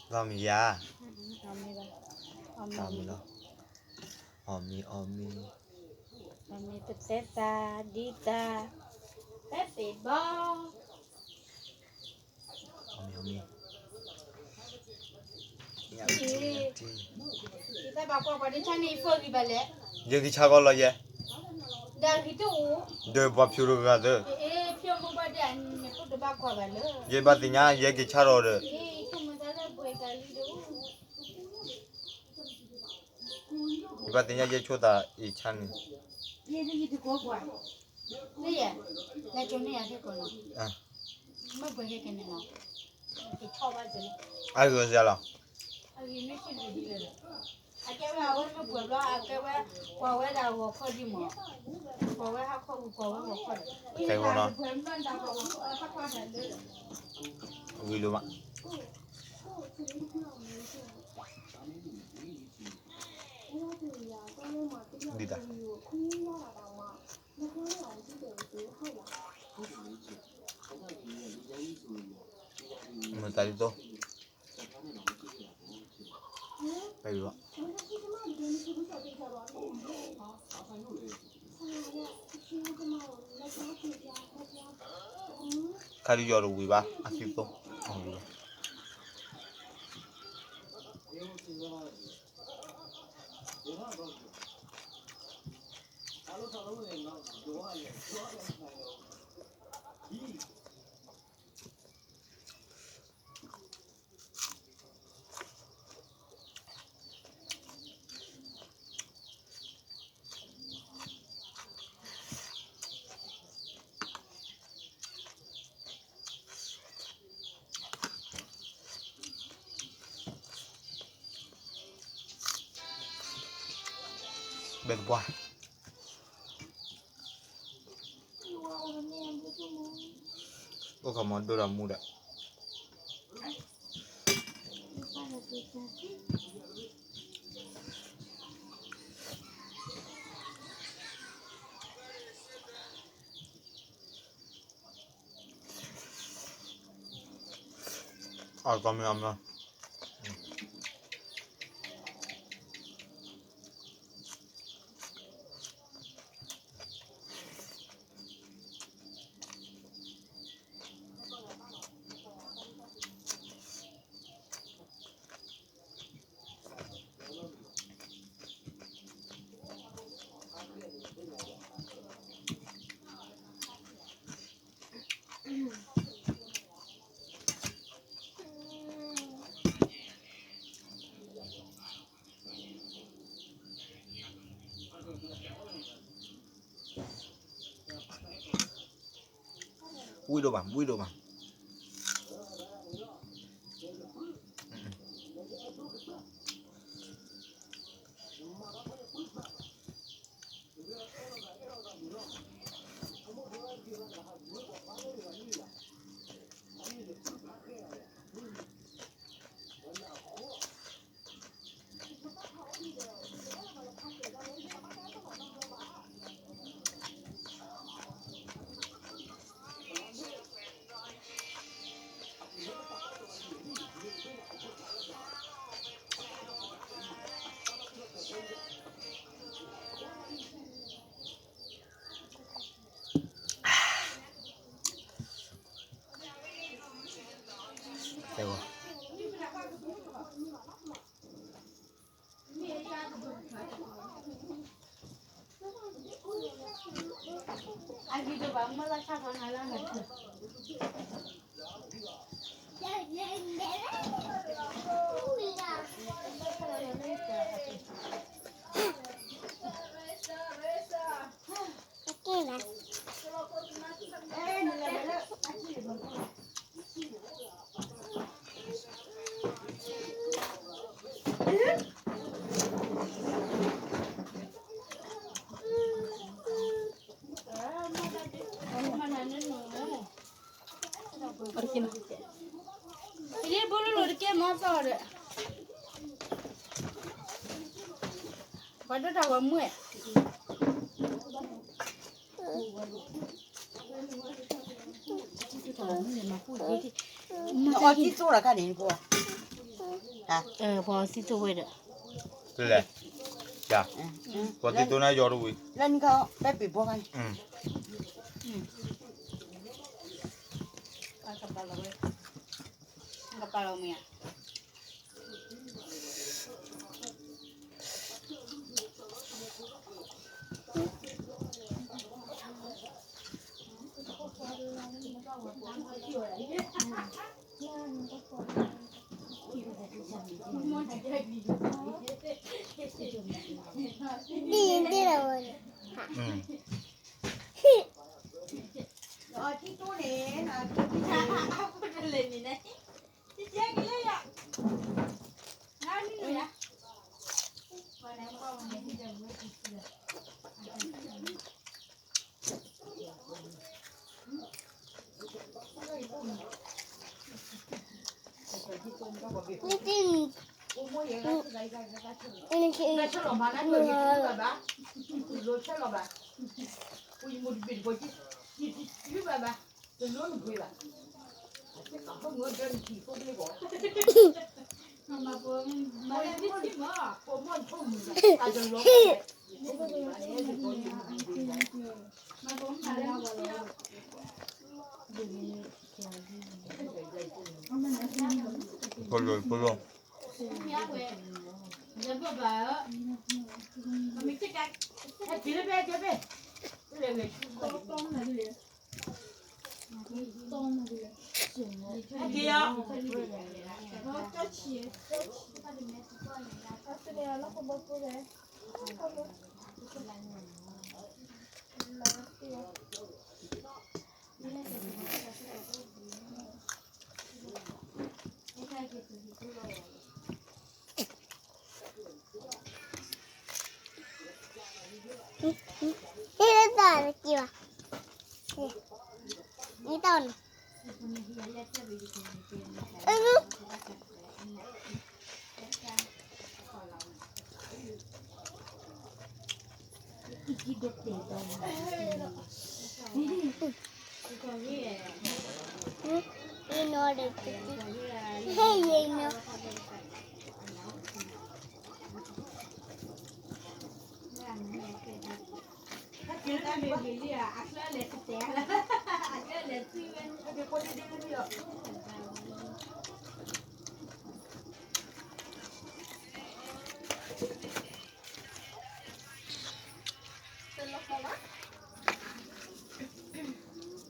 သီမံၤယၤ, သီမံၤလီၤ, အီၣ်မ့ၤအီၣ်မ့ၤ, အီၣ်မ့ၤပတဲသးဒ်သး, ဖဲသ့ၣ်ဘီ အီၣ်မ့ၤအီၣ်မ့ၤ, ယဲက့ၤဆါကီးလီၤယဲ, ဒီးပှၤဖျိးတဂၤသၢ, ယဘၣ်သ့ၣ်ညါယဲက့ၤဆါထီၣ်ဒီး, ယဘၣ်သ့ၣ်ညါယဲဆိသးအံၤဆါန့ၣ်, အဂ့ၤစလီၤ, ဝံၤလီၤမး, ဒ်တၢ် မတၤဒ်သိး, ပလီၤ, ခါဒုးယီၤတဝံၤဘၣ် အသံသိး, အဝံၤလီၤ. ဘဲသပှၢ်, အိၣ်ခိးမီၤဒိၣ်ဒီးမူဒီး အီၣ်ကီမ့ၢ်အီၣ်မ့ၢ်, ဝံၣ်ဒိၣ်မး ဝံၣ်ဒိၣ်မး. တဲဝဲ ပှၤဒိၣ်တၢ်ဝဲမူ, အီၣ်သံသိတၢ်ခါန့ၣ် ပှၤ ပှၤသံသိဝဲဒီး, လဲၣ်, ပှၤသံသိနါယီတဝံၤ, လၢနခီ ပဲပံၤဘီခါန့ၣ်, ကပာ်လီၤမ့ၢ်ဧါ.